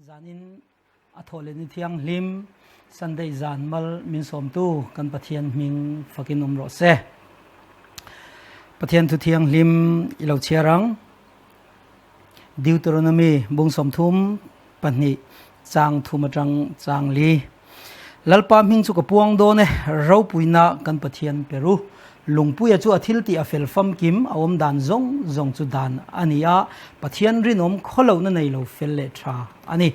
Zanin a thawhlehni thianghlim Sunday zan mal min sawmtu kan Pathian hming fakin awm rawh se. Pathian thu thianghlim i lo chhiar ang. Deuteronomy bung 32 chang thum atang chang li. Lalpa hming chu ka puang dawn e, ropuina kan Pathian pe ru. Lungpuia chu a thil tih a fel famkim, a awm dan zawng zawng chu dan a ni a, Pathian rinawm khawlohna nei lo fel leh tha a ni.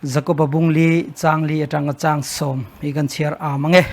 Jakoba bung li chang li atanga chang sawm hi kan chhiar am ang e.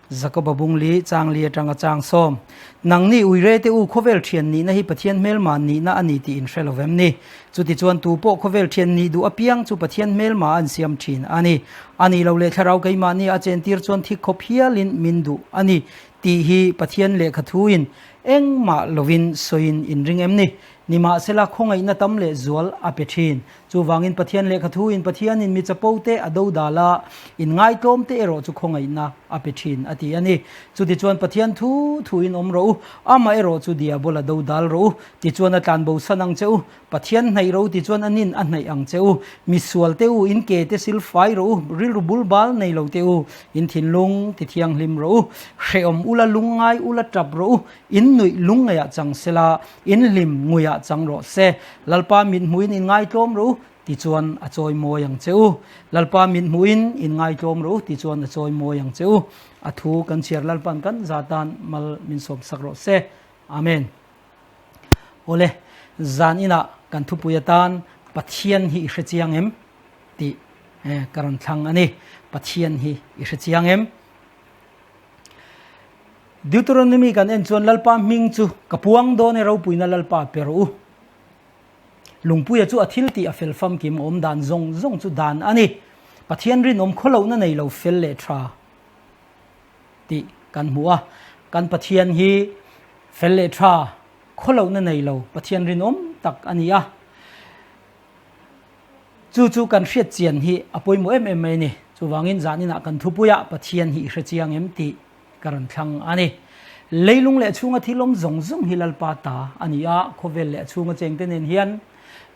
Jakoba bung li chang li atanga chang sawm. Nangni uire te u khawvel thian nihna hi Pathian hmelma nihna a ni tih in hre lo vem ni? Chutichuan tu pawh khawvel thian nih duh apiang chu Pathian hmelma an siam thin a ni. A nih lo leh thlarau keimahni a chentir chuan thik khawp hialin min duh a ni tih hi Pathian lehkha thuin engmah lovin sawiin in ring em ni? Nimahsela khawngaihna tam leh zual a pe thin. Chuvangin Pathian lehkha thuin Pathianin mi chapo te a do dal a, inngaitlawm te erawh chu khawngaihna a pe thin a ti a ni. Chutichuan Pathian thu thuin awm rawh u, amah erawh chu diabola do dal rawh u, tichuan a tlanbo san ang che u. Pathian hnaih rawh u tichuan a nin a hnaih ang che u. Misual te u, in ke te sil fai rawh u, rilru bul bal nei lo te u, in thinlung ti thianghlim rawh u. Hrehawm ula lungngai ula tap rawh u, in nuih lungngaihah chang sela, In hlim nguiah chang rawh se. Lalpa mit hmuhin in ngaitlawm rawh u, tichuan a chawi mawi ang che u. Lalpa mit hmuhin in ngaitlawm rawh u, tichuan a chawi mawi ang che u. A thu kan chhiar Lalpan kan za tan mal min sawm sak rawh se. Amen. Awle, zan inah kan thupui atan Pathian hi i hre chiang em? tih ka rawn thlang a ni. Pathian hi i hre chiang em? Deuteronomy kan en chuan Lalpa hming chu ka puang dawn e ropuina Lalpa pe rawh u. Lungpuia chu a thil tih a fel famkim awm dan zawng zawng chu dan a ni. Pathian rinawm khawlohna nei lo fel leh tha tih kan hmu a. Kan Pathian hi fel leh tha khawlohna nei lo Pathian rinawm tak a ni a. Chu chu kan hriat chian hi a pawimawh em em mai a ni. Chuvangin zaninah kan thupuiah Pathian hi i hre chiang em tih ka rawn thlang a ni. Leilung leh chhunga thil awm zawng zawng hi Lalpa ta a ni a, khawvel leh chhunga chengte nen hian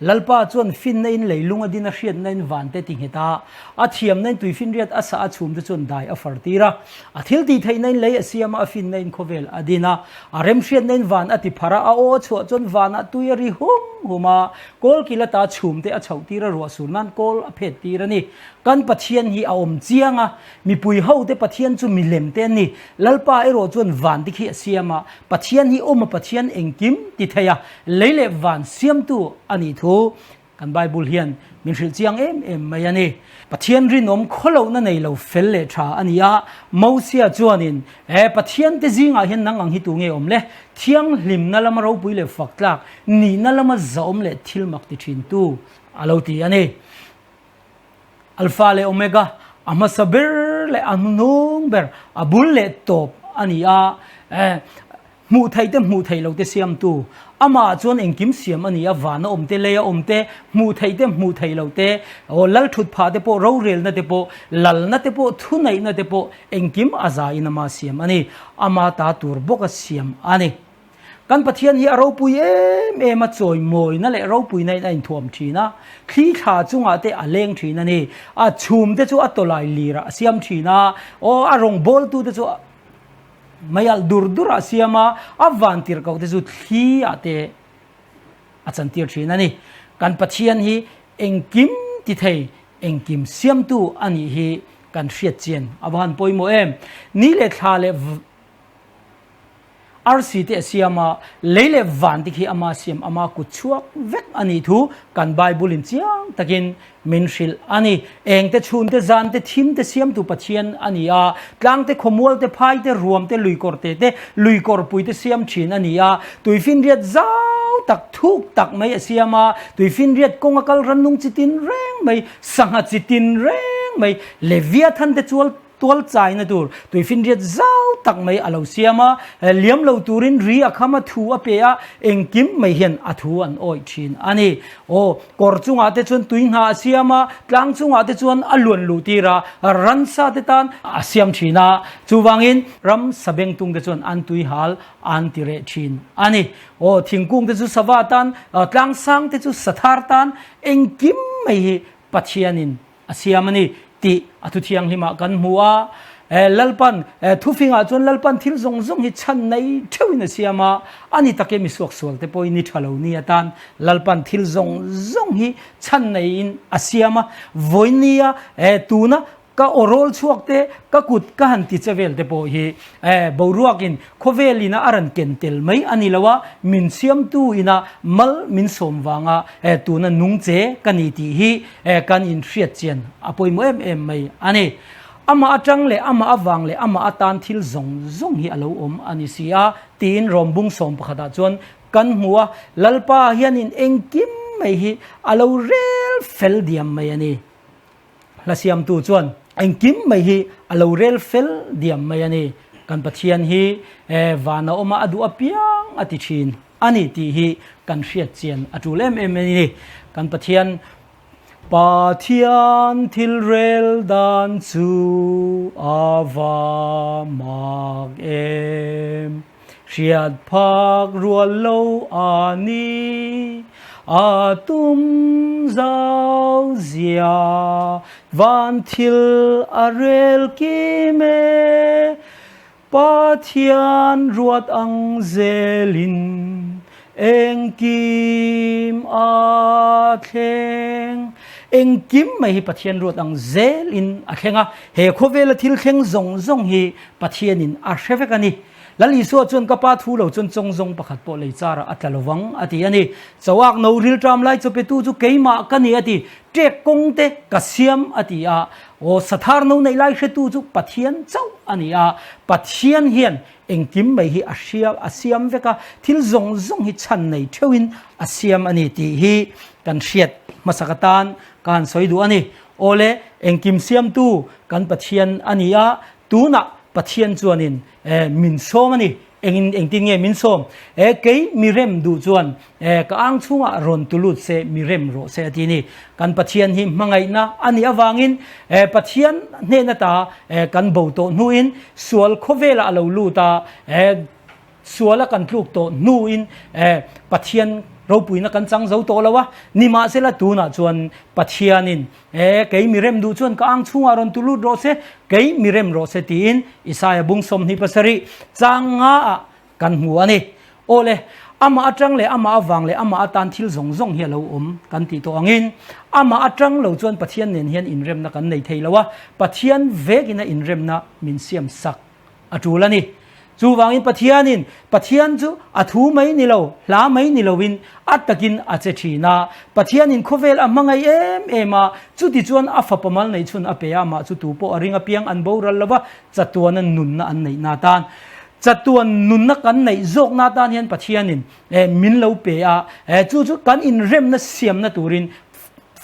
Lalpa chuan finna in leilung a din a hriatna in vante ti nghet a, a thiamna in tuifinriat a sah a chhumte chuan dai a far tir a, a thil tih theihna in lei a siam a, a finna in khawvel a din a, a remhriatna in van a ti phar a, a aw a chhuah chuan vanah tui a ri hum hum a, kawl kil ata chhumte a chhoh tir a, ruah sur nan kawl a phet tir a ni. Kan Pathian hi a awm chiang a, mipui hote Pathian chu milem te an ni. Lalpa erawh chuan van te khi a siam a, Pathian hi awm a Pathian engkim ti thei a, lei leh van siamtu a nih thu kan Bible hian min hrilh chiang em em mai a ni. Pathian rinawm khawlohna nei lo fel leh tha a ni a, Mosia chuanin, He Pathian te zingah hian nang ang hi tu nge awm le? Thianghlimna lama ropui leh faktlak, nihna lama zahawm leh thil mak ti thintu a lo ti a ni. Alpha leh Omega, a hmasa ber leh a hnuhnung ber, a bul leh tawp a ni a, hmuh theih te hmuh theih loh te siamtu. Amah chuan engkim siam a ni a, vana awm te, leia awm te, hmuh theih te hmuh theih loh te, aw lal thut phah te pawh, rorelna te pawh, lalna te pawh, thuneihna te pawh, engkim a zaiin ama siam a ni. Ama ta tur bawka siam a ni. Kan Pathian hi a ropui em em a, chawimawina leh ropuina in a inthuam thin a, thli thla chungah te a leng thin a ni. A chhum te chu a tawlai lirah a siam thin a, aw a rawngbawltu te chu meialh dur durah a siam a, a van tirhkoh te chu thli ah te a chantir thin a ni. Kan Pathian hi engkim ti thei, engkim siamtu a nih hi kan hriat chian a va han pawimawh em. Ni leh thla leh Arsi te a siam a, lei leh van te khi ama siam, ama kut chhuak vek a nih thu kan Bible in chiang takin min hrilh a ni. Eng te chhun te, zan te, thim te siamtu Pathian a ni a, tlang te, khawmual te, phai te, ruam te, luikawr te te, luikawrpui te siam thin a ni a, tuifinriat zau tak, thuk tak mai a siam a, tuifinriat kawng a kal rannung chi tin reng mai, sangha chi tin reng mai, Leviathan te chual. tual chaina tur tuifinriat zau tak mai a lo siam a, liam lo turin ri a kham a, thu a pe a, engkim mai hian a thu an awih thin a ni. Aw, kawr chungah te chuan tui hna a siam a, tlang chungah te chuan a luan luh tir a, ransa te tan a siam thin a, chuvangin ram sabengtung te chuan an tui hal an ti reh thin a ni. Aw, thingkung te chu sava tan, tlang sang te chu sathar tan, engkim mai hi Pathianin a siam a ni tih a thu thianghlimah kan hmu a. Lalpan, thufingah chuan Lalpan thil zawng zawng hi chhan nei theuhin a siam a, a ni take mi suaksual te pawhin ni tha lo ni atan Lalpan thil zawng zawng hi chhan neiin a siam a. Vawinia tuna ka aw rawl chhuak te, ka kut ka han ti che vel te pawh hi boruakin khawvel ina a rawn ken tel mai a ni lo a, min siamtu ina mal min sawm vanga tuna nung che ka ni tih hi kan inhriat chian a pawimawh em em mai a ni. Amah atang leh amah avang leh amah atan thil zawng zawng hi a lo awm a ni si a, tiin Rawmbung sawm pakhatah chuan kan hmu a, Lalpa hianin engkim mai hi a lo rel fel diam mai a ni. Hla siamtu chuan engkim mai hi a lo rel fel diam mai a ni. Kan Pathian hi van a awm a, a duh apiang a ti thin a ni tih hi kan hriat chian a tul em em a ni. Kan Pathian Pathian thil rel dan chu a va mak em. Hriat phak rual lo a ni, a tum zau zia van thil a rel kim e. Pathian ruat ang zelin engkim a thleng. Engkim mai hi Pathian ruat ang zelin a thleng a, he khawvela thil thleng zawng zawng hi Pathianin a hre vek a ni. Lal Isua chuan ka pa thu lo chuan chawng zawng pakhat pawh lei charah a tla lo vang a ti a ni. Chauak no rilṭam lai chawpetu chu keimah ka ni a ti. Ṭek kawng te ka siam a ti a. Aw sathar no neih lai hretu chu Pathian chauh a ni a. Pathian hian engkim mai hi a hria a siam vek a, thil zawng zawng hi chhan nei theuhin a siam a ni tih hi kan hriat hmasak atan ka han sawi duh a ni. Awle engkim siamtu kan Pathian a ni a, Tunah Pathian chuanin min sawm a ni. Engin engtin nge min sawm? E, kei mi rem duh chuan e, ka ang chhungah rawn tu lut se, mi rem rawh se a ti ni. Kan Pathian hi hmangaihna a nih avangin e, Pathian hnen ata e, kan bo tawh hnuin sual khawvelah a lo lut a, e, Suala kan tluk tawh hnuin Pathian ropuina kan chang zo tawh lo a, nimahsela tunah chuan Pathianin kei mi rem duh chuan ka ang chhungah rawn tu lut rawh se, kei mi rem rawh se tiin Isaia bung 27 chang ngaah kan hmu a ni. Awle, amah atang leh amah avang leh amah atan thil zawng zawng hi a lo awm kan tih tawh angin amah atang lo chuan Pathian nen hian inremna kan nei thei lo a, Pathian vekin a inremna min siam sak a tul a ni. Chuvangin Pathianin Pathian chu a thu mai ni lo, hla mai ni loin a takin a che thin a. Pathianin khawvel a hmangaih em em a, chuti chuan a fapa mal neih chhun a pe a, amah chu tu pawh a ring apiang an boral lo va, chatuana nunna an neihna atan. Chatuan nunna kan neih zawkna atan hian Pathianin min lo pe a, chu chu kan inremna siamna turin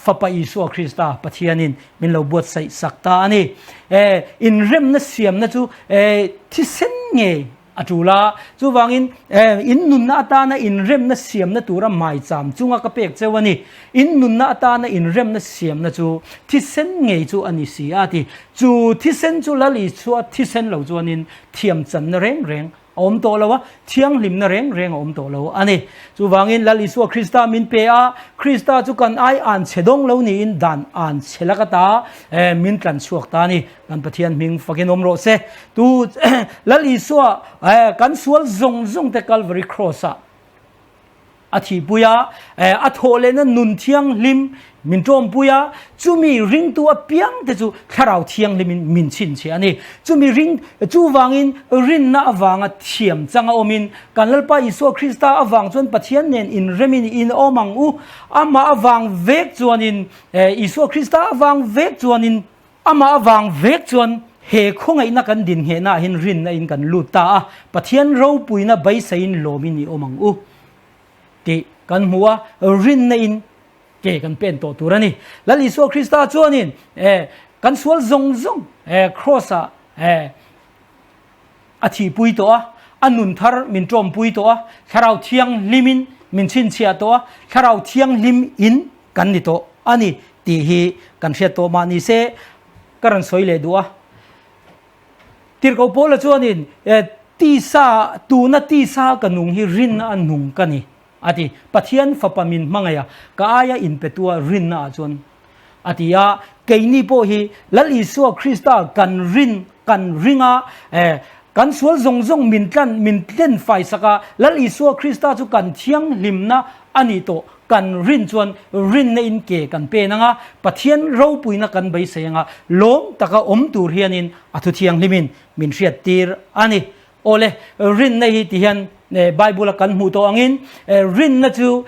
Fapa Isua Krista Pathianin min lo buatsaih sak ta a ni. E, inremna siamna chu e, thisen nge a tul a, chuvangin e, in nunna atana inremna siamna tura maicham chunga ka pek cheu a ni. In nunna atana inremna siamna chu thisen ngei chu a ni si a ti. Chu thisen chu Lal Isua thisen lo chuanin thiamchanna reng reng a awm tawh lo a, thianghlimna reng reng a awm tawh lo a ni. Chuvangin Lal Isua Krista min pe a, Krista chu kan ai an chhe dawng lo niin dan an chhe lak ata min tlan chhuak ta a ni. Kan Pathian hming fakin awm rawh se. Tu Lal Isua kan sual zawng zawng te Calvary Cross ah A thihpui a, a thawh lehna nun thianghlim min ṭawmpui a, chumi ringtu apiangte chu Thlarau Thianghlimin min chhinchhiah a ni. Chumi ring, chuvangin rinna avanga thiam changa awmin, kan Lalpa Isua Krista avang chuan Pathian nen inremin in awm ang u. Amah avang vek chuanin, Isua Krista avang vek chuanin, Amah avang vek chuan he khawngaihna kan din nghehnaah hian rinna in kan lut ta a, Pathian ropuina beiseiin lawmin i awm ang u tih kan hmu a, rinna in ke kan pen tawh tur a ni. Lal Isua Krista chuanin e. Kan sual zawng zawng Kraws ah a thihpui tawh a, a nun thar min tawmpui tawh a, Thlarau Thianghlimin min chhinchhiah tawh a, Thlarau Thianghlim in kan ni tawh a ni tih hi kan hriat tawh mah ni se ka rawn sawi leh duh a. Tirhkoh Paula chuanin tisa, tuna tisa ka nung hi rinna a nung ka ni a ti. Pathian fapa min hmangaih a, ka aia inpetua rinna ah chuan a ti a, keini pawh hi Lal Isua Krista kan rin, kan ring a, kan sual zawng zawng min tlan, min tlen fai sak a, Lal Isua Krista chu kan thianghlimna a nih tawh kan rin chuan rinna in ke kan pen ang a, Pathian ropuina kan beisei ang a, lawm taka awm tur hianin a thu thianghlimin min hriattir a ni. Awle, rinna hi ti hian Bible a kan hmuh tawh angin rinna chu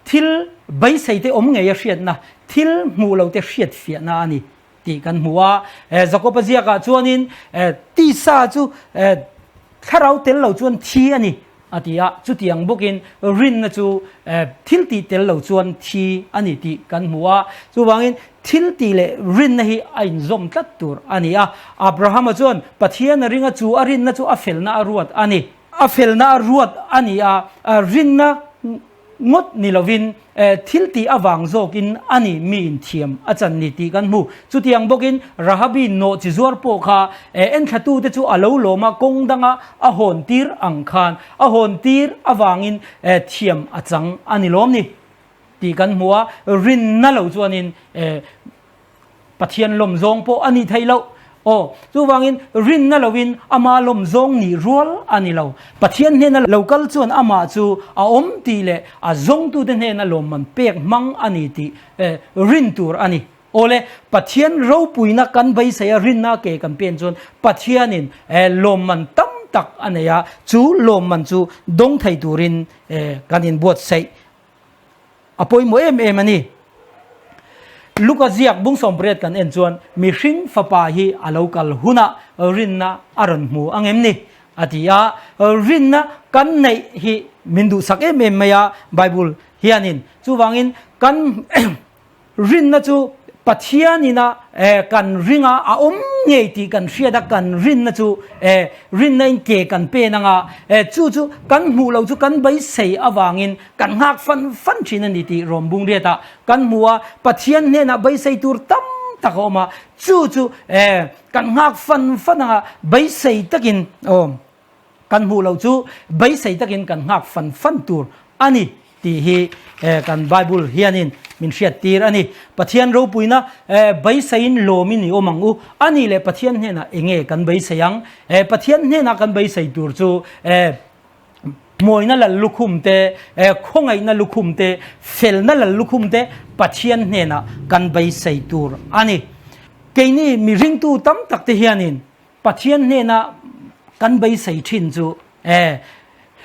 Thil beisei te awm ngei a hriatna, thil hmuh lo te hriat fiahna a ni tih kan hmu a. Jakob-a ziakah chuanin tisa chu thlarau tel lo chuan thi a ni a ti a, chutiang bawkin rinna chu thil tih tel lo chuan thi a ni tih kan hmu a. Chuvangin thil tih leh rinna hi a inzawm tlat tur a ni a. Abrahama chuan Pathian a ring a, chu a rinna chu a felna a ruat a ni. A felna a ruat a ni a, rinna Ngawt ni lovin thil tih avang zawkin a ni mi inthiam a chan ni tih kan hmu. Chutiang bawkin Rahabi nawh chi zuar pawh kha enthlatute chu a lo lawm a, kawng danga a hawn tir ang khan a hawn tir avangin thiam a chang a ni lawm ni tih kan hmu a, rinna lo chuanin Pathian lawm zawng pawh a nih theih loh. Aw, chuvangin rinna loin ama lawm zawng nih rual a ni lo. Pathian hnena lo kal chuan amah chu a awm tih leh a zawngtute hnena lawmman pek hmang a ni tih rin tur a ni. Awle, Pathian ropuina kan beisei a rinna ke kan pen chuan Pathianin lawmman tam tak a nei a, chu lawmman chu dawng thei turin kan inbuatsaih A pawimawh em em a ni. Luka ziak bung sawmpariat kan en chuan mihring fapa hi a lo kal hunah rinna a rawn hmu ang em ni? a ti a. Rinna kan neih hi min duhsak em em mai a Bible hianin. Chuvangin kan Rinna chu Pathian ina kan ring a, a awm ngei tih kan hriat a, kan rinna chu rinna in ke kan pen ang a, chu chu kan hmuh loh chu kan beisei avangin kan nghak fan fan thin a ni tih Rom Bungriat ah kan hmu a, Pathian hnenah beisei tur tam tak a awm a, chu chu kan nghak fan fan ang a, beisei takin aw. Kan hmuh loh chu beisei takin kan nghak fan fan tur a ni tih hi kan Bible hianin min hriattir a ni. Pathian ropuina beiseiin lawmin i awm ang u. A nih leh Pathian hnenah enge kan beisei ang? Pathian hnenah kan beisei tur chu hmawina lal lukhum te, khawngaihna lukhum te, felna lal lukhum te Pathian hnenah kan beisei tur a ni. Keini mi ringtu tam tak te hianin Pathian hnena kan beisei thin chu e,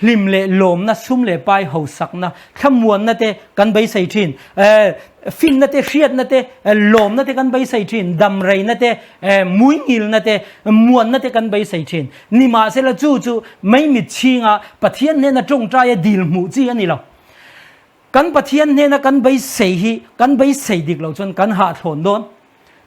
hlim leh lawmna, sum leh pai hausakna, thlamuanna te kan beisei thin, e, finna te, hriatna te, lawmna te kan beisei thin, damreina te, e, muingilna te, muanna te kan beisei thin. Nimahsela chu chu meimit chhinga Pathian hnena tawngtaia dil hmuh chi a ni lo. Kan Pathian hnena kan beisei hi kan beisei dik lo chuan kan hahthlawn dawn.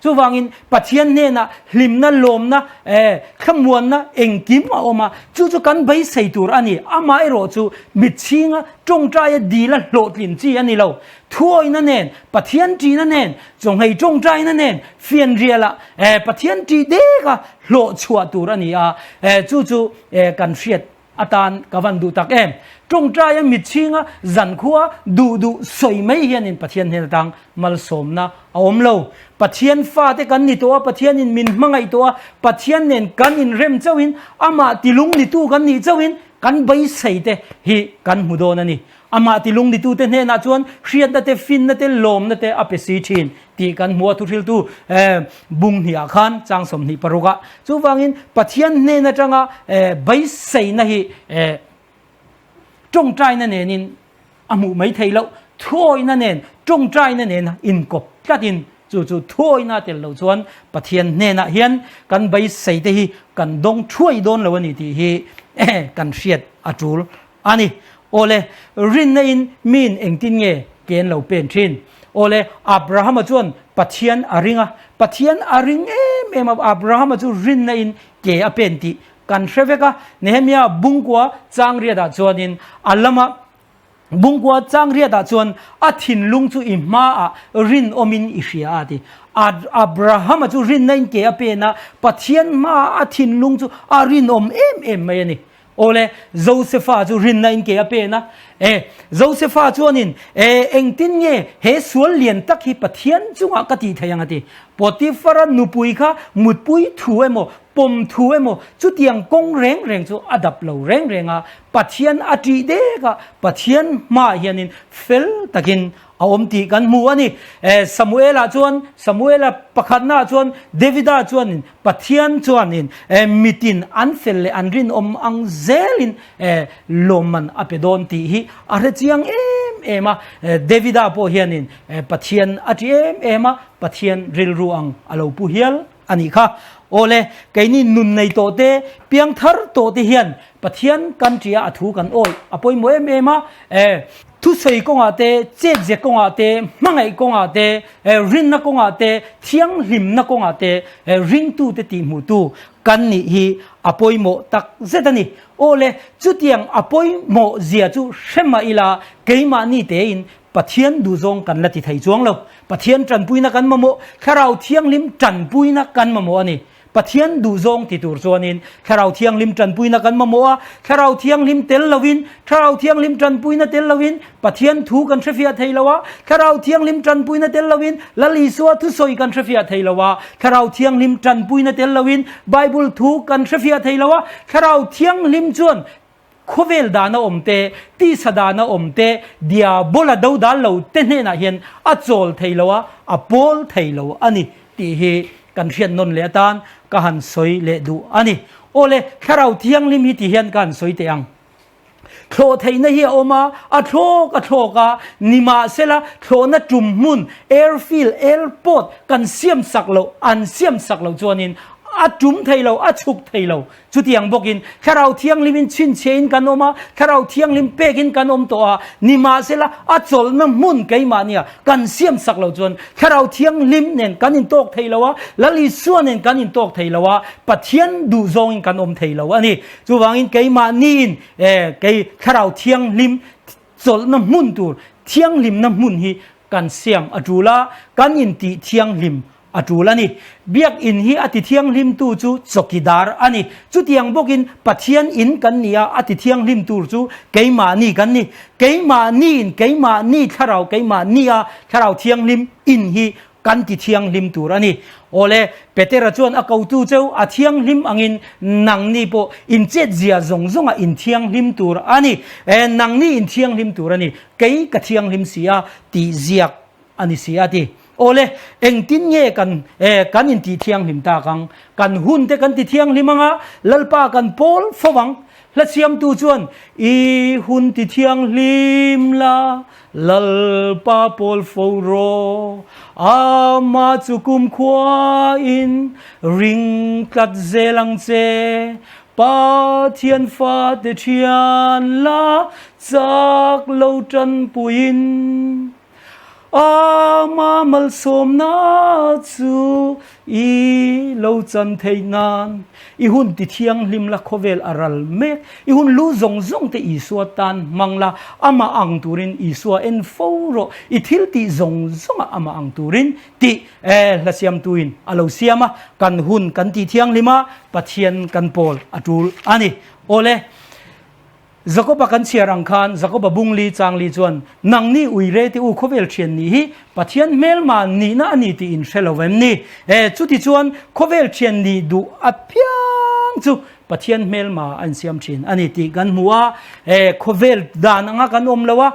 Chuvangin Pathian hnenah hlimna, lawmna, eh, thlamuanna engkim a awm a, chu chu kan beisei tur a ni. Amah erawh chu mitchhinga tawngtaia dila hlawhtlin chi a ni lo. Thuawina nen, Pathian ṭihna nen, chawnghei tawngtaina nen, fianrialah, eh, Pathian ṭih deka hlawh chhuah tur a ni a, eh, chu chu, eh, kan hriat atan ka van duh tak em. Tawngtaia mitchhinga zankhua duh duh sawi mai hianin Pathian hnen atang malsawmna a awm lo. Pathian fate kan ni tawh a, Pathianin min hmangaih tawh a, Pathian nen kan inrem chauhin, amah tilung nitu kan nih chauhin kan beisei te hi kan hmu dawn a ni. Amah tilung nitute hnenah chuan hriatna te, finna te, lawmna te a pe si thin tih kan hmu a, thuhriltu bung hnihah khan chang 26 ah. Chuvangin Pathian hnen atanga beiseina hi tawngtaina nenin a hmuh mai thei loh, thuawihna nen tawngtaina nena inkawp tlatin chu chu thuawihna tel lo chuan Pathian hnenah hian kan beiseite hi kan dawng thuai dawn lo a ni tih hi kan hriat a tul A ni. Awle, rinna in miin engtin nge ke an lo pen thin? Awle, Abrahama chuan Pathian a ring a, Pathian a ring em em a, Abrahama chu rinna in ke a pen tih kan hre vek a. Nehemia bungkua chang riatah chuanin a lama Bungkua chang riatah chuan a thinlung chu i hmaah rinawmin i hria a ti. Abrahama chu rinna in ke a pen a, Pathian hmaah a thinlung chu a rinawm em em mai a ni. Awle, Josefa chu rinna in ke a pen a. E, Josefa chuanin, E, engtin nge he sual lian tak hi Pathian chungah ka tih thei ang a ti. Potifara nupui kha mutpui thu emaw, pawm thu emaw, chutiang kawng reng reng chu a dap lo reng reng a. Pathian a ṭih dek a, Pathian hmaah hianin fel takin a awm tih kan hmu a ni. E, Samuela chuan, Samuela pakhatnaah chuan Davida chuanin Pathian chuanin e, mitin an fel leh an rinawm ang zelin e, lawmman a pe dawn tih hi a hre chiang em em a. E, Davida pawh hianin e, Pathian a ṭih em em a, Pathian rilru ang a lo pu hial a nih kha. Awle, keini nun nei tawh te, piang thar tawh te hian Pathian kan ṭih a, a thu kan awih a pawimawh em em a. E, thusawi kawngah te, chetze kawngah te, hmangaih kawngah te, e, rinna kawngah te, thianghlimna kawngah te, e, ringtute tihhmuhtu kan nih hi a pawimawh tak zet a ni. Awle, chutiang a pawimawh zia chu hre mah ila, keimahni tein Pathian duhzawng kan la ti thei chuang lo. Pathian tanpuina kan mamawh, Thlarau Thianghlim tanpuina kan mamawh a ni. Pathian duhzawng ti tur chuanin Thlarau Thianghlim tanpuina kan mamawh a, Thlarau Thianghlim tel lovin, Thlarau Thianghlim tanpuina tel lovin Pathian thu kan hrefiah thei lo a, Thlarau Thianghlim tanpuina tel lovin Lal Isua thusawi kan hrefiah thei lo a, Thlarau Thianghlim tanpuina tel lovin Bible thu kan hrefiah thei lo a, Thlarau Thianghlim chuan Khawvel dana awm te, tisa dana awm te, diabola do dal lo te hnenah hian a chawl thei lo a, a pawl thei lo a ni tih hi kan hriat nawn leh atan ka han sawi leh duh a ni. Awle, Thlarau Thianghlim hi ti hian ka han sawi teh ang. Thlawh theihna hi a awm a, a thlawk a thlawk a, nimahsela thlawhna tum hmun, airfield, airport, kan siam sak loh, an siam sak loh chuanin a tum thei lo, a chhuk thei lo. Chutiang bawkin Thlarau Thianghlimin chhinchhiahin kan awm a, Thlarau Thianghlim pekin kan awm tawh a, nimahsela a chawlhna hmun keimahnia kan siam sak lo chuan Thlarau Thianghlim nen kan intawk thei lo a, Lal Isua nen kan intawk thei lo a, Pathian duhzawngin kan awm thei lo a ni. Chuvangin keimahniin kei Thlarau Thianghlim chawlhna hmun tur thianghlimna hmun hi kan siam a tul a, kan intih thianghlim A tul a ni. Biakinn hi a tithianghlimtu chu chawkidar a ni. Chutiang bawkin Pathian in kan ni a, a tithianghlim tur chu keimahni kan ni. Keimahniin keimahni thlarau, keimahnia thlarau thianghlim in hi kan tithianghlim tur a ni. Awle, Petera chuan a kotu cheu a thianghlim angin nangni pawh inchetzia zawng zawnga inthianghlim tur a ni. E, nangni inthianghlim tur a ni. Kei ka thianghlim si a, tih ziak a ni si a ti. Awle, engtin nge kan e kan intih thianghlim tak ang? Kan hun te kan ti thianghlim ang a, Lalpa kan pawl fo ang. Hla siamtu chuan, I hun ti thianghlim la, Lalpa pawl fo rawh. Ama chu kumkhuain ring tlat zel ang che. Pathian fate thian la chak lo tanpuiin. Ama malsawmna chu i lo chan theih nan i hun ti thianghlim la khawvel a ral mek. I hun lu zawng zawng te Isua tan hmang la, amah ang turin Isua en fo rawh. I thil tih zawng zawngah amah ang turin tih e hla siamtuin a lo siam a, kan hun kan ti thianghlim a, Pathian kan pawl a tul a ni. Awle. Jakoba kan chhiar ang khan Jakoba bung li chang li chuan, Nangni uire te u khawvel thian nih hi Pathian hmelma nihna a ni tih in hre lo em ni? E, chuti chuan khawvel thian nih duh apiang chu Pathian hmelma a insiam thin a ni tih kan hmu a. E, khawvel dan anga kan awm lo a.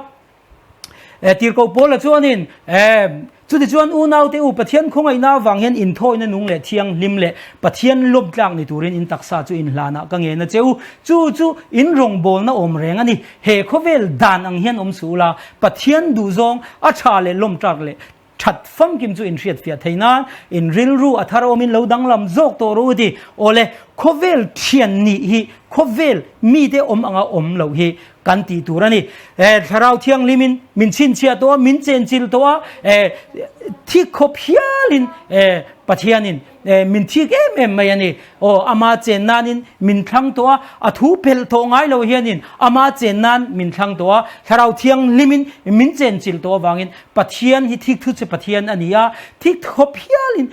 E, tirhkoh Paula chuanin, e, Chutichuan unaute u, Pathian khawngaihna avang hian inthawina nung leh thianghlim leh Pathian lawm tlak ni turin in taksa chu inhlanah ka ngen a che u. Chu chu in rawngbawlna awm reng a ni. He khawvel dan ang hian awm suh ula, Pathian duhzawng a tha leh lawm tlak leh that famkim chu in hriatfiah thei nan in rilru a thar awmin lo danglam zawk tawh rawh u ti. Awle. Khawvel thian nih hi khawvel mite awm anga awm loh hi kan tih tur a ni. Thlarau Thianghlimin min chhinchhiah tawh a, min chenchilh tawh a, thik khawp hialin Pathianin min thik em em mai a ni. Aw, ama chen nanin min thlang tawh a, a thu phelh tawh ngai lo hianin ama chen nan min thlang tawh a, Thlarau Thianghlimin min chenchilh tawh avangin Pathian hi thik thu che Pathian a ni a, thik khawp hialin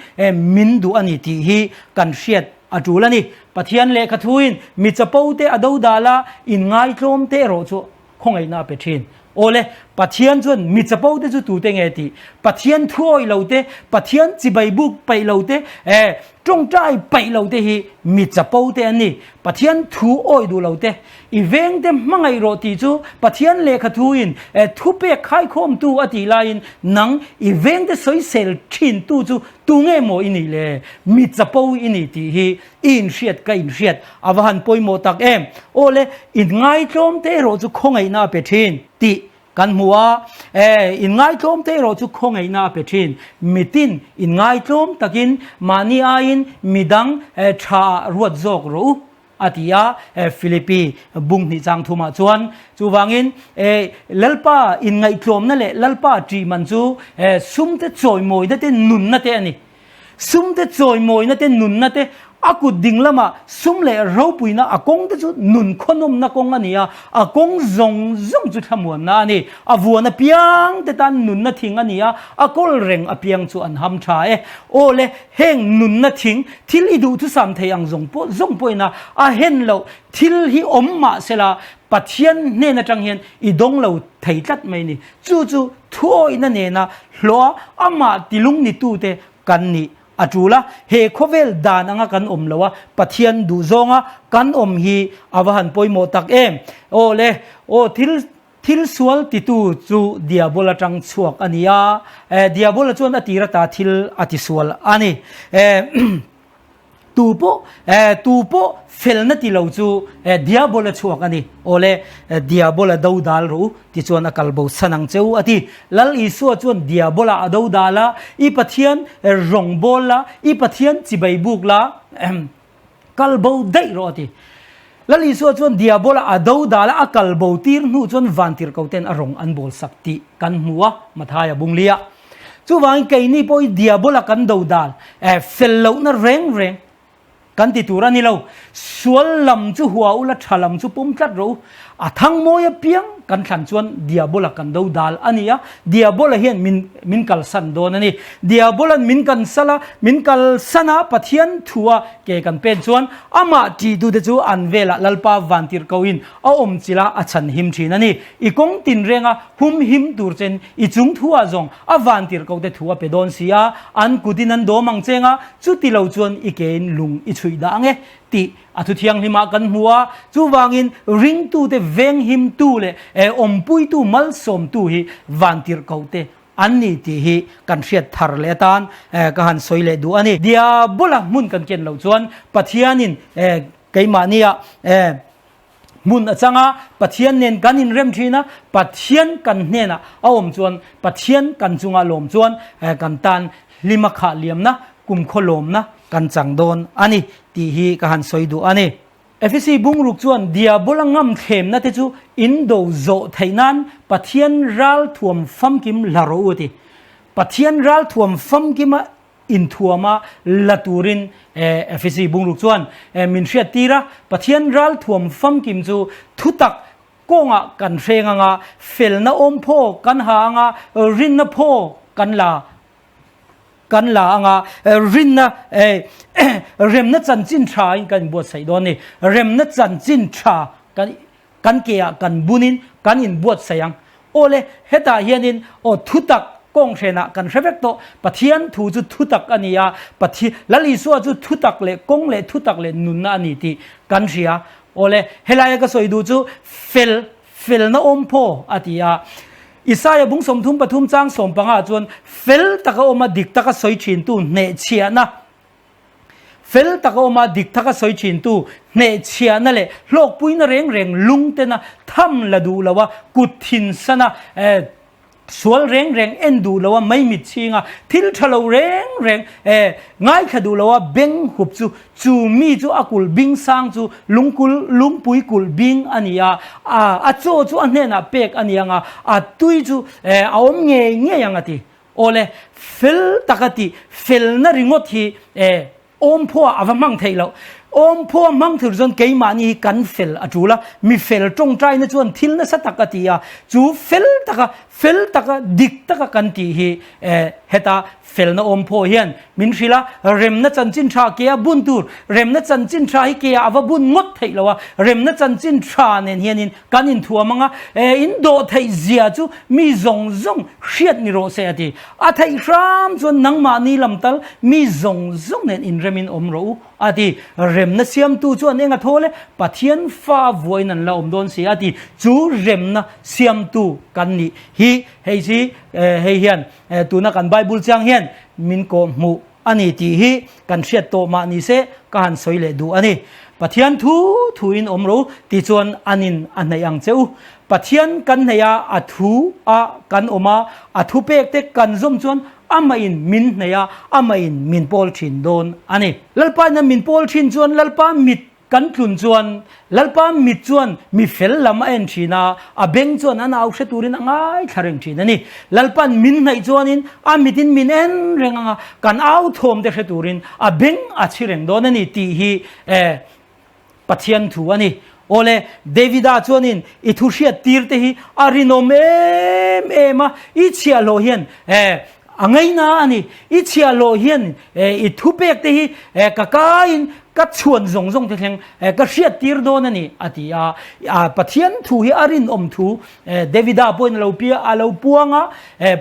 min duh a ni tih hi kan hriat a tul a ni. Pathian lehkha thuin mi chapo te a do dal a, inngaitlawm te erawh chu khawngaihna a pe thin. Awle, Pathian chuan mi chapo te chu tute nge tih? Pathian thuawi lo te, Pathian chibai buk paih lo te, eh, tawngtai paih lo te hi mi chapo te an ni. Pathian thu awi duh lo te, i veng te hmangaih rawh tih chu Pathian lehkha thuin, eh, thupek khaikhawmtu a tih laiin nang i veng te sawisel thintu chu Tunge maw i nih le? Mi chapo i ni tih hi i inhriat ka inhriat a va han pawimawh tak em? Aw le, inngaitlawm te erawh chu khawngaihna a pe thin tih kan hmu a. E, inngaitlawm te erawh chu khawngaihna a pe thin. Mitin inngaitlawm takin mahni aiin midang tha ruat zawk rawh u. A ti a, Philippi bung hnih chang thumah chuan. Chuvangin, Lalpa inngaihtlawmna leh Lalpa ṭih man chu sumte chawimawina te nunna te a ni. Sumte chawimawina te nunna te, a kut ding lamah sum leh ropuina a kawng te chu nun khawnawmna kawng a ni a, a kawng zawng zawng chu thlamuanna a ni. A vuan apiang te tan nunna thing a ni a, a kawl reng apiang chu an ham ṭha e. Aw le, Heng nunna thing, thil i duhthusam thei ang zawng pawh zawng pawhin a a hen loh thil hi awm mah sela Pathian hnen atang hian i dawng lo thei tlat mai ni. Chu chu thuawihna nena hlawha amah tilung nitute kan nih a tul a. He khawvel dan anga kan awm lo a, Pathian duhzawnga kan awm hi a va han pawimawh tak em. Aw le, aw thil Thil sual titu chu Diabola tang chhuak a ni a, Diabola chuan a tir ata thil a tisual a ni. Tu pawh, tu pawh felna ti lo chu Diabola chhuak a ni. Awle, Diabola do dal rawh u, tichuan a kal bo san ang che u, a ti. Lal Isua chuan Diabola a do dal a, I Pathian rawngbawl la, i Pathian chibai buk la, Kal bo daih rawh a ti. Lal Isua chuan Diabola a do dal a, a kal bo tir hnu chuan vantirhko ten a rawng an bawl sak tih kan hmu a, Mathaia bunglia. Chuvangin keini pawh hi Diabola kan do dal, eh, fel lohna reng reng kan ti tur a ni lo. Sual lam chu hua ula tha lam chu pawm tlat rawh u. A thang mawi apiang kan thlan chuan Diabola kan do dal a ni a, Diabola hian min min kalsan dawn a ni. Diabola'n min kansal a, min kalsan a, Pathian thua ke kan pen chuan amah ṭihtute chu an velah Lalpa vantirhkohin a awm chilh a, a chhan him ṭhin a ni. I kawng tinrenga hum him tur chen i chung thuah zawng a vantirhkote thu a pe dawn si a, an kutin an dawm ang cheng a, chuti lo chuan i kein lung i chhuih dah ang e tih A thu thianghlimah kan hmu a, chuvangin ringtute venghimtu leh awmpuitu malsawmtu hi vantirhkohte an ni tih hi kan hriat thar leh atan ka han sawi leh duh a ni. Diabola hmun kan ken loh chuan Pathianin keimahnia hmun a chang a, Pathian nen kan inrem thin a, Pathian kan hnenah a awm chuan Pathian kan chunga lawm chuan kan tan hlima khah liamna, kumkhaw lawmna kan chang dawn a ni tih hi ka han sawi duh a ni. Efesi bungruk chuan Diabola ngam thlemna te chu in do zawh theih nan Pathian ralthuam famkim la rawh u a ti. Pathian ralthuam famkima inthuama la turin Efesi bungruk chuan min hriat tir a, Pathian ralthuam famkim chu thutak kawngah kan hreng anga, felna awm phaw kan ha anga, rinna phaw kan la Kan la anga rinna remna chanchin tha in kan inbuatsaih dawn a ni. Remna chanchin tha kan kan ke ah kan bunin kan inbuatsaih ang. Awle hetah hianin aw thutak kawng hrenah kan hre vek tawh. Pathian thu chu thutak a ni a, Pathian Lal Isua chu thutak leh kawng leh thutak leh nunna a ni tih kan hria. Awle helaia ka sawi duh chu fel Felna awm phaw, a ti a. Isaia bung 33 chang sawmpangah chuan fel taka awma dik taka sawi thintu hnehchhiahna, fel taka awma dik taka sawi thintu hnehchhiahna leh hlawkpuina reng reng lungtena tham la duh loa kut thinsana, eh. Sual reng reng en duh lo a maimit chhing a, thil tha lo reng reng eh ngaithla duh lo a beng hup chu chu mi chu a kulh bing sang chu lungkul lungpui kulh bing a ni a, a a chaw chu a hnenah pek a ni ang a, a tui chu eh a awm ngei ngei ang a ti. Awle, fel taka tih felna ringawt hi eh Awmphuah a va hmang theih loh. Awmphuah hmang thur chuan keimahni hi kan fel a tul a, mi fel tawngtaina chuan thil nasa tak a ti a, chu fel taka, fel taka, dik taka kan tih hi heta felna awmphuah hian min hrilh a, remna chanchin tha ke a bun tur, remna chanchin tha hi ke ah a va bun ngawt theih loh a, remna chanchin tha nen hianin kan inthuam ang a, in dawh theih zia chu mi zawng zawng hriat ni rawh se a ti. A theih hram chuan nangmahni lam tal mi zawng zawng nen inremin awm rawh u, a ti. Remna siamtu chuan eng a thawl e? Pathian fa vuain an la awm dawn si, a ti. Chu remna siamtu kan nih hi hei hi hei hian tuna kan Bible chiang hian min kawhhmuh a ni tih hi kan hriat tawh mah ni se ka han sawi leh duh a ni. Pathian thu thuin awm ro ti chuan an in a hnaih ang che u. Pathian kan hnaih a, a thu a kan awm a, a thupek te kan zawm chuan amah in min hnaih a, amah in min pawl thin dawn a ni. Lalpa in a min pawl thin chuan Lalpa mit Kan tlun chuan Lalpa mit chuan mi fel lam a en thin a, a beng chuan an au hre turin a ngaithla reng thin a ni. Lalpa'n min hnaih chuanin a mitin min en reng ang a, kan au thawm te hre turin a beng a chhi reng dawn a ni tih hi Pathian thu a ni. Awle, Davida chuanin i thu hriat tir te hi a rinawm em em a, i chhiahhlawh hian A ngaina a ni. I chhiahhlawh hian i thupek te hi ka kaiin ka chhuan zawng zawng te thleng ka hriat tir dawn a ni, a ti a. Pathian thu hi a rinawm thu Davida pawhin a lo pia, a lo puang a,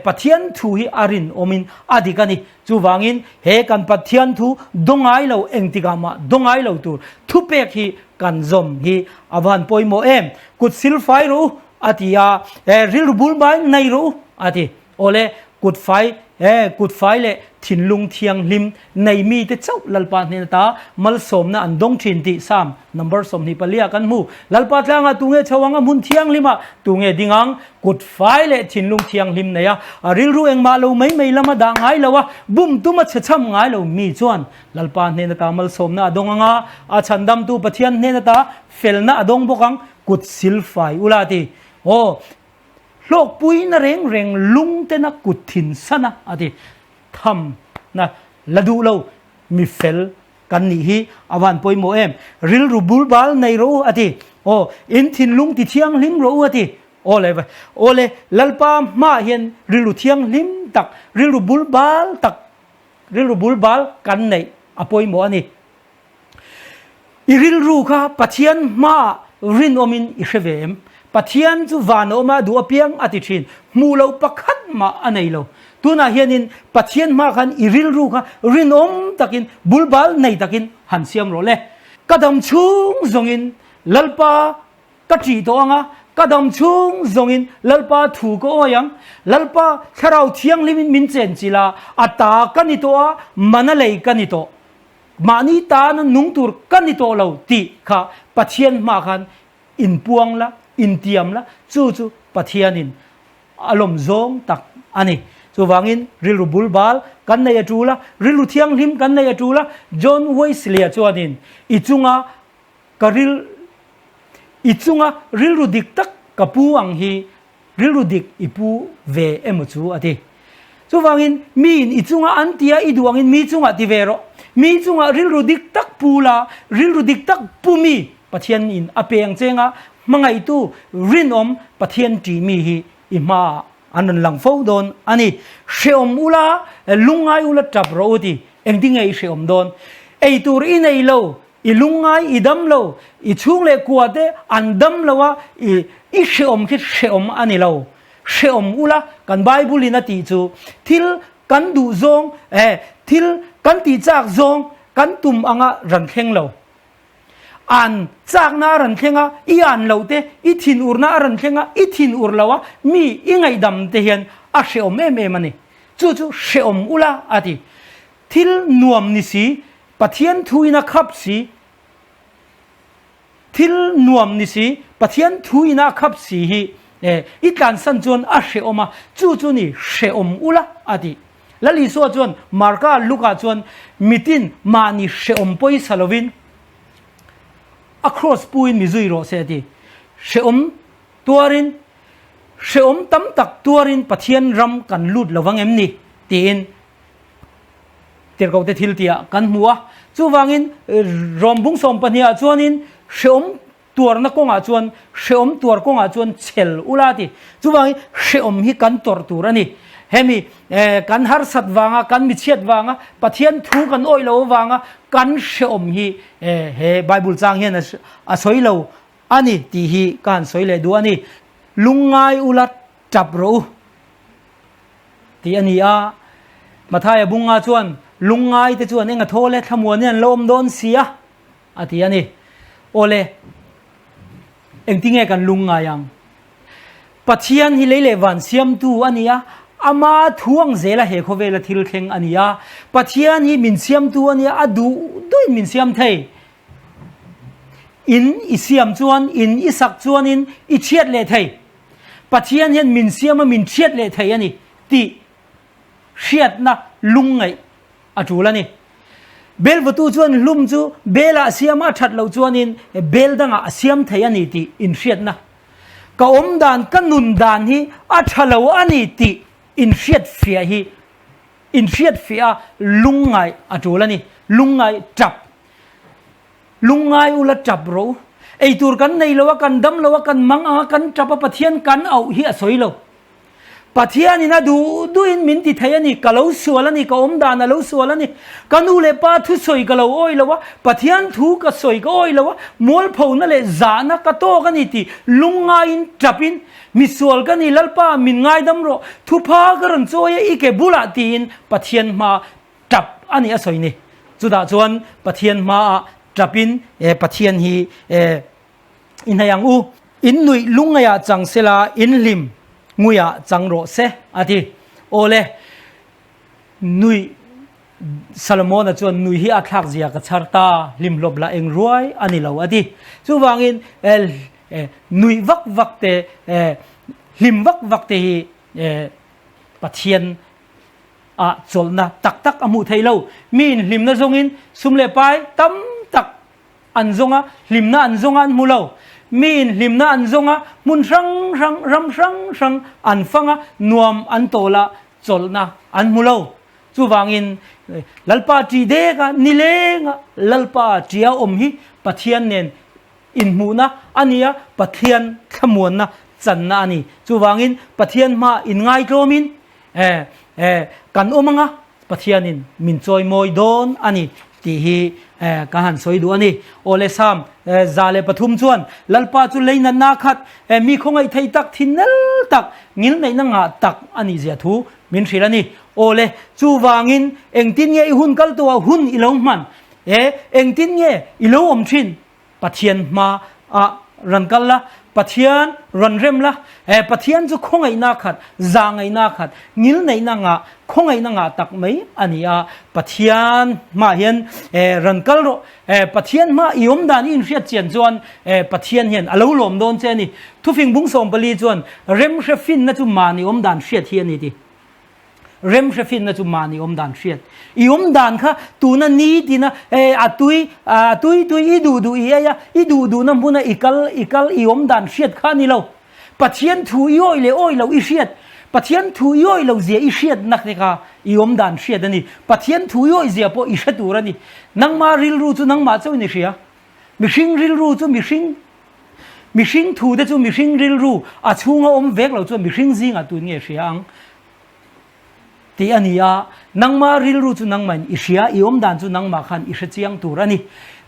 Pathian thu hi a rinawmin a dik a ni. Chuvangin he kan Pathian thu dawngai lo engtikah mah dawngai lo tur thupek hi kan zawm hi a van pawimawh em. Kut silfai rawh u, a ti a, rilru bul mai nei rawh u, a ti. Awle, kut fai, e, kut fai leh thinlung thianghlim nei mite chauh Lalpa hnen ata malsawmna an dawng thin tih Psalm number 24 ah kan hmu. Lalpa tlangah tunge chho ang a hmun thianghlimah tunge ding ang? Kut fai leh thinlung thianghlim nei a, a rilru engmah lo mai mai lama dah ngai lo a, bum tuma chhe chham ngai lo mi chuan Lalpa hnen ata malsawmna a dawng ang a, a chhandamtu Pathian hnen ata felna a dawng bawk ang, kut silfai ula a ti. Aw, Hlawkpuina reng reng lungtena kut thin sana a ti. Tham na la duh lo mi fel kan nih hi a van pawimawh em. Rilru bulbal nei rawh u a ti. Aw, in thinlung ti thianghlim rawh u a ti. Aw le, aw le, Lalpa hmaah hian rilru thianghlim tak, rilru bulbal tak, rilru bulbal kan neih a pawimawh a ni. I rilru kha Pathian hmaah rinawmin i hre ve em? Pathian chu van a awm a, duh apiang a ti thin. Hmuh loh pakhat mah a nei lo. Tunah hianin Pathian hma khan i rilru kha rinawm takin, bulbal nei takin han siam rawh le. Ka dam chhung zawngin Lalpa ka ṭih tawh ang a, ka dam chhung zawngin Lalpa thu ka awi ang. Lalpa Thlarau Thianghlimin min chenchilh a, a ta ka ni tawh a, mana lei ka ni tawh. Mahni tana nung tur ka ni tawh lo tih kha Pathian hma khan inpuang la, intiam la, chu chu Pathianin a lawm zawng tak a ni. Chuvangin rilru bul bal kan nei a tul a, rilru thianghlim kan nei a tul a, John Wesley-a chuanin i chunga ka ril i chunga rilru dik tak ka pu ang hi Rilru dik i pu ve emaw chu a ti. Chuvangin miin i chunga an tia i duh angin mi chungah ti ve rawh. Mi chungah rilru dik tak pu la, rilru dik tak pu mi Pathianin a peng chenga hmangaihtu rinawm Pathian ṭih mi hi i hmaah an rawn lang fo dawn a ni. Hrehawm ula, lungngai ula ṭap rawh u ti. Engtinge i hrehawm dawn? Ei tur i nei lo, I lungngai i dam lo, i chhung leh kua te an dam lo a, i i hreawm khi hreawm a ni lo. Hreawm ula kan Bible in a tih chu thil kan duh zawng eh thil kan tih chak zawng kan tum anga ran thleng lo. An chakna a ran thleng a, i an loh te, i thinurna a ran thleng a, i thinur lo a, mi i ngaihdam te hian a hreawm em em a ni. Chu chu hreawm ula a ti. Thil nuam ni si, Pathian thu in a khap si, thil nuam ni si, Pathian thu in a khap si hi. E, i tlansan chuan a hrehawm a, chu chu ni hrehawm ula a ti. Lal Isua chuan Marka Luka chuan mitin mahni hrehawm pawisa lovin a kraws puin mi zui rawh se a ti. Hrehawm tuarin, hrehawm tam tak tuarin Pathian ram kan lut lo vang em ni? tiin Tirhkohte thil tihah kan hmu a. Chuvangin Rom bung sawmpahniah chuanin hrehawm tuarna kawngah chuan hrehawm tuar kawngah chuan chhel ula ti. Chuvangin hrehawm hi kan tawrh tur a ni. Hemi kan harsat vanga, kan michhiat vanga, Pathian thu kan awih lo avanga kan hrehawm hi he Bible chang hian a sawi lo a ni tih hi ka han sawi leh duh a ni. Lungngai ula tap rawh u tih a ni a. Mathaia bunga chuan lungngai te chuan eng a thawl e, thlamuan hi an lo awm dawn si a. A ti a ni. Awle, engtinge kan lung ngai ang? Pathian hi lei leh van siamtu a ni a, ama thu ang zela he khawvela thil thleng a ni a. Pathian hi min siamtu a ni a, a duh duhin min siam thei. In i siam chuan, in i sak chuanin i chhiat leh thei. Pathian hian min siam a, min chhiat leh thei a ni tih hriatna lungngaih a tul a ni. Bel vawtu chuan hlum chu belah a siam a, a that loh chuanin bel dangah a siam thei a ni tih inhriatna. Ka awm dan, ka nun dan hi a tha lo a ni tih inhriatfiah hi inhriatfiah a lungngaih a tul a ni. Lungngaih tap. Lungngai ula tap rawh u. Eitur kan nei lo a, kan dam lo a, kan mang ang a, kan tap a, Pathian kan auh hi a sawi lo. Pathianin a duh duhin min ti thei a ni, ka lo sual a ni, ka awm dan a lo sual a ni, ka nu leh pa thusawi ka lo awi lo a, Pathian thu ka sawi ka awi lo a, mualphona leh zahna ka tawk a ni tih lungngaiin tapin, Misual ka ni Lalpa min ngaidam rawh, thupha ka rawn chawi a i ke bulah tiin Pathian hma tap a ni a sawi ni. Chutah chuan Pathian hmaah tapin Pathian hi I hnei ang u. In nuih lungngaiah chang sela, in hlim nguiah chang rawh se, a ti. Awle, nuih Solomona chuan nui hi a thlak zia ka chhar ta, hlim hlawp lah eng ruai a ni lo, a ti. Chuvangin nuih vak vak te, hlim vak vak te hi Pathian ah chawlhna tak tak a hmuh theih lo. Miin hlimna zawngin sum leh pai tam tak an zawng a, hlimna an zawng a an hmu lo. Miin hlimna an zawng a, hmun hrang hrang, ram hrang hrang an fang a, nuam an tawl a, chawlhna an hmu lo. Chuvangin Lalpa ṭih dek a, nileng a Lalpa ṭih a awm hi Pathian nen inhmuhna a ni a, Pathian thlamuanna channa a ni. Chuvangin Pathian hma inngaitlawmin kan awm ang a, Pathianin min chawimawi dawn a ni tih hi ka han sawi duh a ni. Awle Sam 103 chuan Lalpa chu lei natna khat, mi khawngaih thei tak, thin nel tak, ngilneihna ngah tak a nih zia thu min hrilh a ni. Awle, chuvangin engtin nge i hun kal tawhah hun i lo hman? E, engtin nge i lo awm thin? Pathian hma ah rawn kal la, Pathian rawn rem la, eh Pathian chu khawngaihna khat, zahngaihna khat, ngilneihna ngah, khawngaihna ngah tak mai a ni a, Pathian hmaah hian eh rawn kal rawh, eh Pathian hma i awm dan i inhriat chian chuan eh Pathian hian a lo lawm dawn che a ni. Thufing bung 14 chuan remhre finna chu mahni awm dan hriat hi a ni ti. Remhre finna chu mahni awm dan hriat. I awm dan kha tuna nitina e a tui a tui tui i duh duh i ei a, i duh duhna hmuna i kal i kal i awm dan hriat kha a ni lo. Pathian thu i awih leh awih loh i hriat. Pathian thu i awih loh zia i hriatna te kha i awm dan hriat a ni. Pathian thu i awih zia pawh i hre tur a ni. Nangma rilru chu nangmah chauhin i hria. Mihring rilru chu mihring Mihring thu te chu mihring rilru a chhunga awm vek lo chuan mihring zingah tun nge hria ang tih a ni a, nangma rilru chu nangmahin i hria, i awm dan chu nangmah khan i hre chiang tur a ni.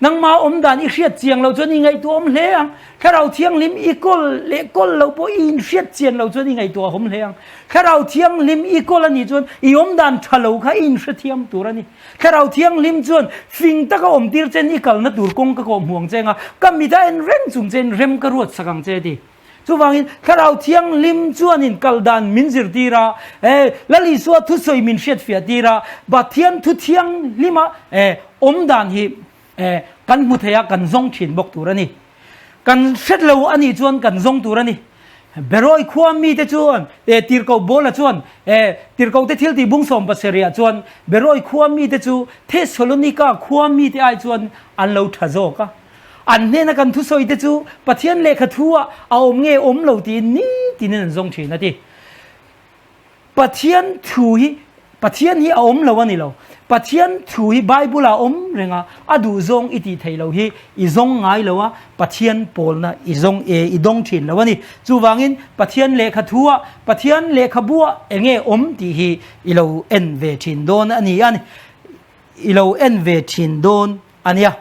Nangma awm dan i hriat chiang lo chuan i ngaihtuah awm hle ang. Thlarau Thianghlim i kawl leh kawl lo pawh i inhriat chian lo chuan i ngaihtuah awm hle ang. Thlarau Thianghlim i kawl a nih chuan i awm dan tha lo kha i inhrethiam tur a ni. Thlarau Thianghlim chuan fing taka awm tir chen i kalna tur kawng ka kawh hmu ang che anga ka mit a en reng chung chein rem ka ruat sak ang che ti. Chuvangin Thlarau Thianghlim chuanin kal dan min zirtir a, eh, Lal Isua thusawi min hriatfiah tir a, Pathian thu thianghlima, eh, awm dan hi, eh, kan hmu thei a, kan zawng thin bawk tur a ni. Kan hret lo a nih chuan kan zawng tur a ni. Beroi khua mite chuan e Tirhkoh Paula chuan e Tirhkohte thiltih bung 70 ah chuan Beroi khua mite chu Thesalonika khua mite ai chuan an lo tha zawk a. An hnena kan thusawi te chu Pathian lehkha thu ah a awm nge awm lo tiin nitinin an zawng thin a ti. Pathian thu hi Pathian hi a awm lo a ni lo. Pathian thu hi Bible ah a awm reng a, a duh zawng i tih theih loh hi i zawng ngai lo a, Pathian pawlna i zawng e i dawng thin lo a ni. Chuvangin Pathian lehkha thu ah, Pathian lehkhabu ah eng nge awm tih hi i lo en ve thin dawn a ni a ni. I lo en ve thin dawn a nia.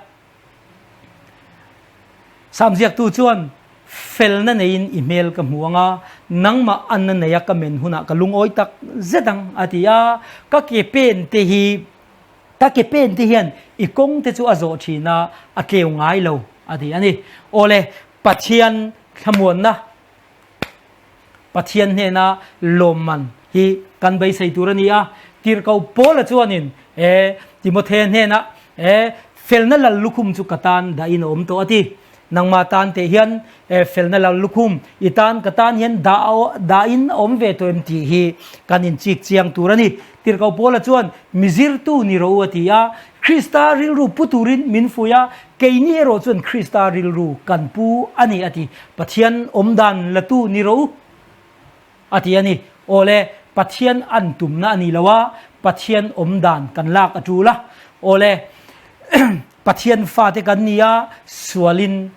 Samziaktu chuan, Felna neiin i hmel ka hmu ang a, nangmah anna neia ka men hunah ka lungawi tak zet ang, a ti a. Ka ke pen te hi, ka ke pen te hian i kawng te chu a zawh thin a, a tleu ngai lo, a ti a ni. Awle, Pathian thlamuanna Pathian hnena lawmman hi kan beisei tur a ni a. Tirhkoh Paula chuanin e Timothea hnenah e felna lal lukhum chu ka tan dahin a awm tawh a ti. Nangmah tan teh hian e felna lal lukhum i tan ka tan hian dah dahin a awm ve tawh em tih hi kan inchik chiang tur a ni. Tirhkoh Paula chuan mi zirtu ni rawh u a ti a. Krista rilru pu turin min fuih a, keini erawh chuan Krista rilru kan pu a ni a ti. Pathian awm dan latu ni rawh u a ti a ni. Awle, Pathian an tumna a ni lo a, Pathian awm dan kan lak a tul a. Awle, Pathian fate kan ni a, sualin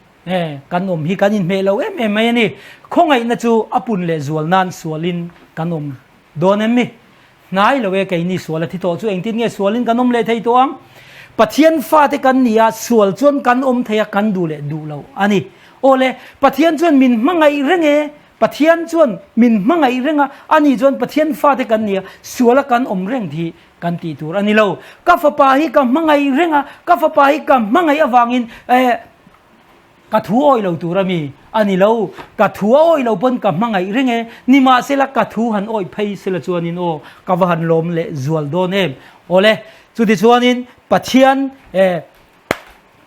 kan awm hi kan inhmeh lo em em mai a ni. Khawngaihna chu a pun leh zual nan sualin kan awm dawn em mi? Hnai lo e, keini sual a thi tawh chu engtin nge sualin kan awm leh thei tawh ang? Pathian fate kan ni a, sual chuan kan awm thei a, kan duh leh duh lo a ni. Aw le, Pathian chuan min hmangaih reng e, Pathian chuan min hmangaih reng a, ani chuan Pathian fate kan ni a, suala kan awm reng thi kan tih tur a ni lo. Ka fapa hi ka hmangaih reng a, ka fapa hi ka hmangaih avangin eh, Ka thu awih lo tur a mi? A ni lo, ka thu a awih lo pawn ka hmangaih reng e. Nimahsela ka thu han awih phei sela chuanin aw, ka va han lawm leh zual dawn em. Awle, chutichuanin Pathian eh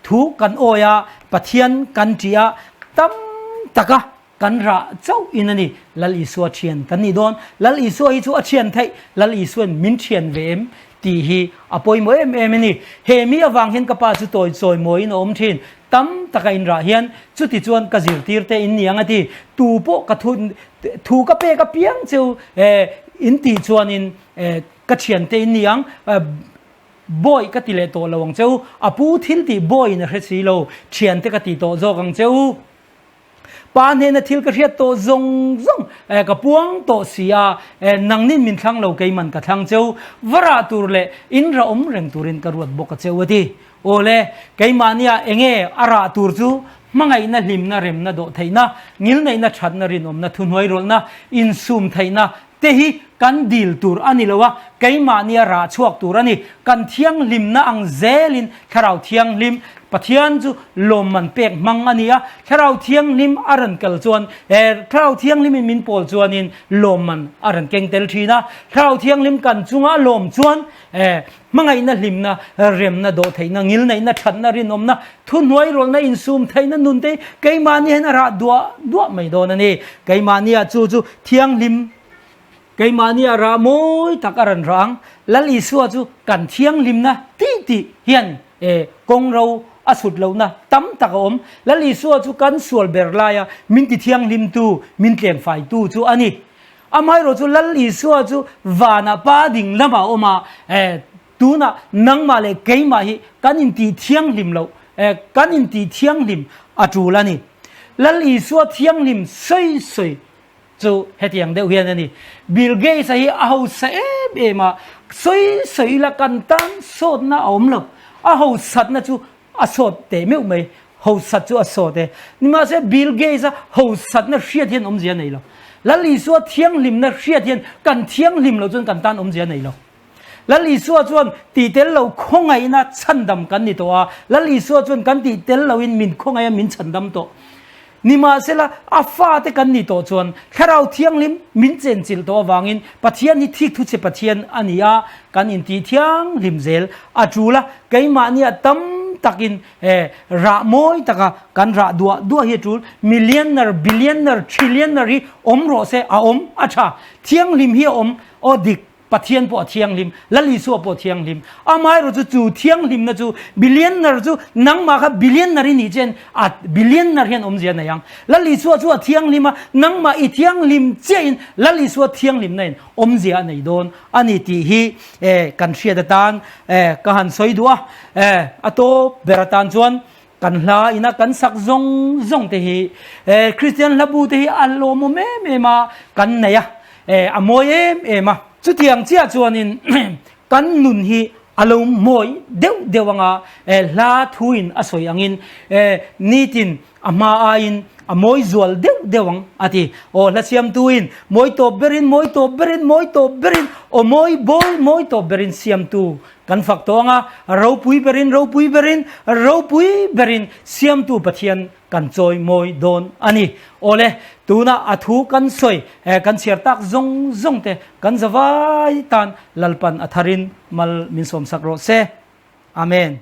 thu kan awih a, Pathian kan ṭih a, tam taka Kan rah chauh in a ni. Lal Isua thian kan nih dawn. Lal Isua hi chu a thian theih. Lal Isuain min thian ve em tih hi a pawimawh em em a ni. He mi avang hian ka pa chu tawi chawi mawiin a awm thin. Tam taka in rah hian chuti chuan ka zirtir te in ni ang a ti. Tu pawh ka thu thu ka pek apiang cheu in tih chuanin ka thian te in ni ang. Bawi ka ti leh tawh lo ang cheu. A pu thil tih bawiin a hre si lo. Thian te ka ti tawh zawk ang cheu. Pa hnena thil ka hriat tawh zawng zawng ka puang tawh si a, nangnin min thlang lo keiman ka thlang cheu, va rah tur leh in rah awm reng turin ka ruat bawk a cheu a ti. Awle, keimahnia enge a rah tur chu hmangaihna, hlimna, remna, dawhtheihna, ngilneihna, thatna, rinawmna, thuhnuairawlhna, insum theihna, te hi kan dil tur a ni lo a, keimahnia rah chhuak tur a ni. Kan thianghlimna ang zelin Thlarau Thianghlim, Pathian chu lawmman pek hmang a ni a, Thlarau Thianghlim a rawn kal chuan, eh, Thlarau Thianghlimin min pawl chuanin lawmman a rawn keng tel thin a. Thlarau Thianghlim kan chunga a lawm chuan, eh, hmangaihna, hlimna, remna, dawhtheihna, ngilneihna, thatna, rinawmna, thuhnuairawlhna, insum theihna nun te hi keimahni hian a rah duah duah mai dawn a ni. Keimahnia chu chu thianghlim, keimahnia rah mawi tak a rawn rah ang. Lal Isua chu kan thianghlimna tih tih hian e kawng ro a sut lohna tam tak a awm. Lal Isua chu kan sual ber laia min ti thianghlimtu, min tlengfaitu chu a ni. Amaherawh chu Lal Isua chu vanah Pa ding lamah a awm a, e, tunah nangmah leh keimah hi kan intih thianghlim loh, e, kan intih thianghlim a tul a ni. Lal Isua thianghlim sawi sawi chu hetiang deuh hian a ni. Bill Gates-a hi a hausa em em a, sawi sawi ila kan tan sawtna a awm lo. A hausatna chu A sawt teh meuh mai, hosat chu a sawt e. Nimahse Bill Gates a hosatna hriat hian awmzia nei lo. Lal Isua thianghlimna hriat hian kan thianghlim loh chuan kan tan awmzia nei lo. Lal Isua chuan tih tel lo khawngaihna chhandam kan ni tawh a, Lal Isua chuan kan tih tel loin min khawngaih a min chhandam tawh. Nimahsela, a fate kan nih tawh chuan Thlarau Thianghlim min chenchilh tawh avangin Pathian hi thikthu che Pathian a ni a, kan intih thianghlim zel a tul a, keimahnia tam. takin eh, rah mawi taka kan rah duah duah hi a tul. Millionaire, billionaire, trillionaire hi awm rawh se, a awm a tha. Thianghlim hi a awm, aw dik, Pathian pawh a thianghlim, Lal Isua pawh a thianghlim. Amaherawh chu chu thianghlimna chu billionaire chu nangmah kha billionaire i nih chian a billionaire hian awmzia nei ang. Lal Isua chu a thianghlim a, nangmah i thianghlim chiahin Lal Isua thianghlimna in awmzia a nei dawn a ni tih hi kan hriat atan ka han sawi duh a. A tawp ber atan chuan kan hla ina kan sak zawng zawng te hi Kristian hla bu te hi a lawmawm em em a kan nei a, a mawi em em a. Chutiang chiah chuanin kan nun hi a lo mawi deuh deuh anga hla thuin a sawi angin nitin a hma aiin a mawi zual deuh deuh ang a ti. Aw hla siamtuin mawi tawp berin mawi tawp berin mawi tawp berin aw mawi bawi mawi tawp berin siamtu kan fak tawh ang a, ropui berin ropui berin ropui berin siamtu Pathian kan chawi mawi dawn a ni. Awle, tuna a thu kan sawi kan chhiar tak zawng zawng te kan zavai tan Lalpan a tharin mal min sawmsak rawh se. Amen.